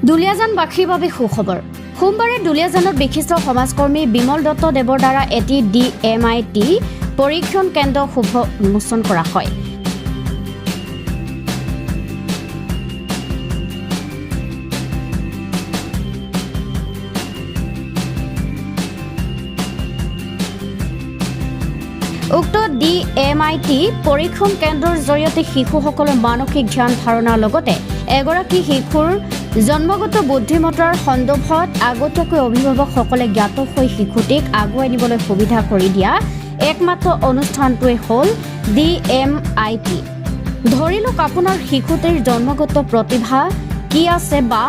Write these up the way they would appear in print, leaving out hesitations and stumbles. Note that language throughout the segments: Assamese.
দুলীয়াজানবাসীৰ বাবে সুখবৰ। সোমবাৰে দুলীয়াজানত বিশিষ্ট সমাজকৰ্মী বিমল দত্ত দেৱৰ দ্বাৰা এটি ডিএমআইটি পৰীক্ষণ কেন্দ্ৰ শুভ উন্মোচন কৰা হয়। উক্ত ডিএমআইটি পৰীক্ষণ কেন্দ্ৰৰ জৰিয়তে শিশুসকলৰ মানসিক ধ্যান ধাৰণাৰ লগতে এগৰাকী শিশুৰ জন্মগত বুদ্ধিমত্তাৰ সন্দৰ্ভত আগতীয়াকৈ অভিভাৱকসকলে জ্ঞাত হৈ শিশুটিক আগুৱাই নিবলৈ সুবিধা কৰি দিয়া একমাত্ৰ অনুষ্ঠানটোৱে হ'ল ডিএমআইটি। ধৰি লওক, আপোনাৰ শিশুটিৰ জন্মগত প্ৰতিভা কি আছে বা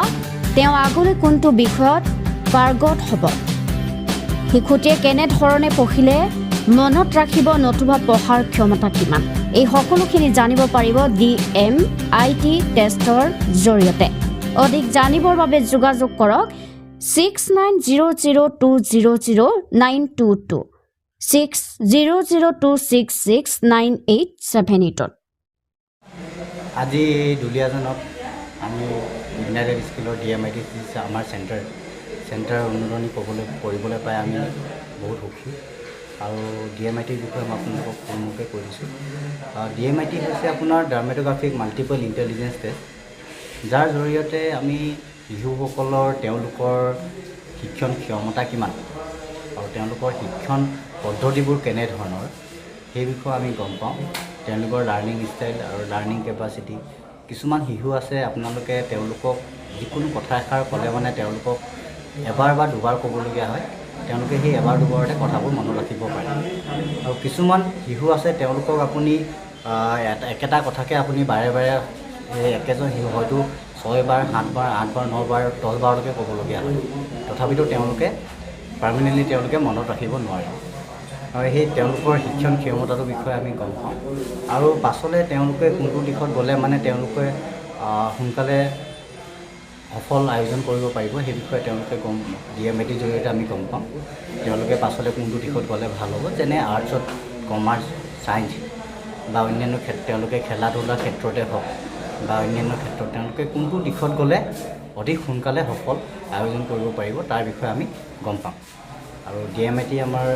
তেওঁ আগলৈ কোনটো বিষয়ত পাৰ্গত হ'ব, শিশুটিয়ে কেনেধৰণে পঢ়িলে মনত ৰাখিব নতুবা পঢ়াৰ ক্ষমতা কিমান, এই সকলোখিনি জানিব পাৰিব ডিএমআইটি টেষ্টৰ জৰিয়তে। অধিক জানিবৰ বাবে যোগাযোগ কৰক 6900200922, 6002669878ত। আজি দুলীয়াজানত আমি ইগনাইটেড স্কিলৰ ডিএমআইটি আমাৰ চেণ্টাৰ উন্মোচনী কৰিবলৈ পাই আমি বহুত সুখী। আৰু ডিএমআইটিৰ বিষয়ে মই আপোনালোকক থুলমূলকৈ কৈ দিছোঁ। ডিএমআইটি হৈছে আপোনাৰ ডাৰ্মেট'গ্ৰাফিক মাল্টিপল ইণ্টেলিজেঞ্চ টেষ্ট, যাৰ জৰিয়তে আমি শিশুসকলৰ তেওঁলোকৰ শিক্ষণ ক্ষমতা কিমান আৰু তেওঁলোকৰ শিক্ষণ পদ্ধতিবোৰ কেনেধৰণৰ, সেই বিষয়ে আমি গম পাওঁ। তেওঁলোকৰ লাৰ্ণিং ষ্টাইল আৰু লাৰ্ণিং কেপাচিটি। কিছুমান শিশু আছে, আপোনালোকে তেওঁলোকক যিকোনো কথা এষাৰ ক'লে মানে তেওঁলোকক এবাৰ বা দুবাৰ ক'বলগীয়া হয়, তেওঁলোকে সেই এবাৰ দুবাৰতে কথাবোৰ মনত ৰাখিব পাৰে। আৰু কিছুমান শিশু আছে, তেওঁলোকক আপুনি একেটা কথাকে আপুনি বাৰে বাৰে, সেই একেজন শিশু হয়তো ছয়বাৰ, সাতবাৰ, আঠবাৰ, নবাৰ, 10 বাৰলৈকে ক'বলগীয়া হয়, তথাপিতো তেওঁলোকে পাৰ্মানেণ্টলি তেওঁলোকে মনত ৰাখিব নোৱাৰে। আৰু সেই তেওঁলোকৰ শিক্ষণ ক্ষমতাটোৰ বিষয়ে আমি গম পাওঁ আৰু পাছলৈ তেওঁলোকে কোনটো দিশত গ'লে মানে তেওঁলোকে সোনকালে সফল আয়োজন কৰিব পাৰিব, সেই বিষয়ে তেওঁলোকে গম ডিএমআইটিৰ জৰিয়তে আমি গম পাওঁ। তেওঁলোকে পাছলৈ কোনটো দিশত গ'লে ভাল হ'ব, যেনে আৰ্টছত, কমাৰ্চ, ছায়েন্স বা অন্যান্য ক্ষেত্ৰ, তেওঁলোকে খেলা ধূলাৰ ক্ষেত্ৰতে হওক বা অন্যান্য ক্ষেত্ৰত তেওঁলোকে কোনটো দিশত গ'লে অধিক সোনকালে সফল আয়োজন কৰিব পাৰিব, তাৰ বিষয়ে আমি গম পাম। আৰু ডিএমআইটি আমাৰ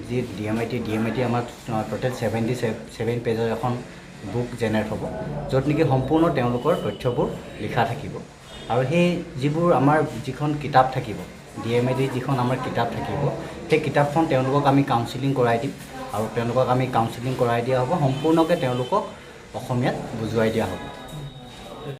যি ডিএমআইটি আমাৰ টোটেল 77 পেজৰ এখন বুক জেনেৰেট হ'ব, য'ত নেকি সম্পূৰ্ণ তেওঁলোকৰ তথ্যবোৰ লিখা থাকিব। আৰু সেই যিবোৰ আমাৰ যিখন কিতাপ থাকিব, ডিএমআইটিৰ যিখন আমাৰ কিতাপ থাকিব, সেই কিতাপখন তেওঁলোকক আমি কাউন্সিলিং কৰাই দিম আৰু তেওঁলোকক আমি কাউন্সিলিং কৰাই দিয়া হ'ব, সম্পূৰ্ণকৈ তেওঁলোকক অসমীয়াত বুজুৱাই দিয়া হ'ব।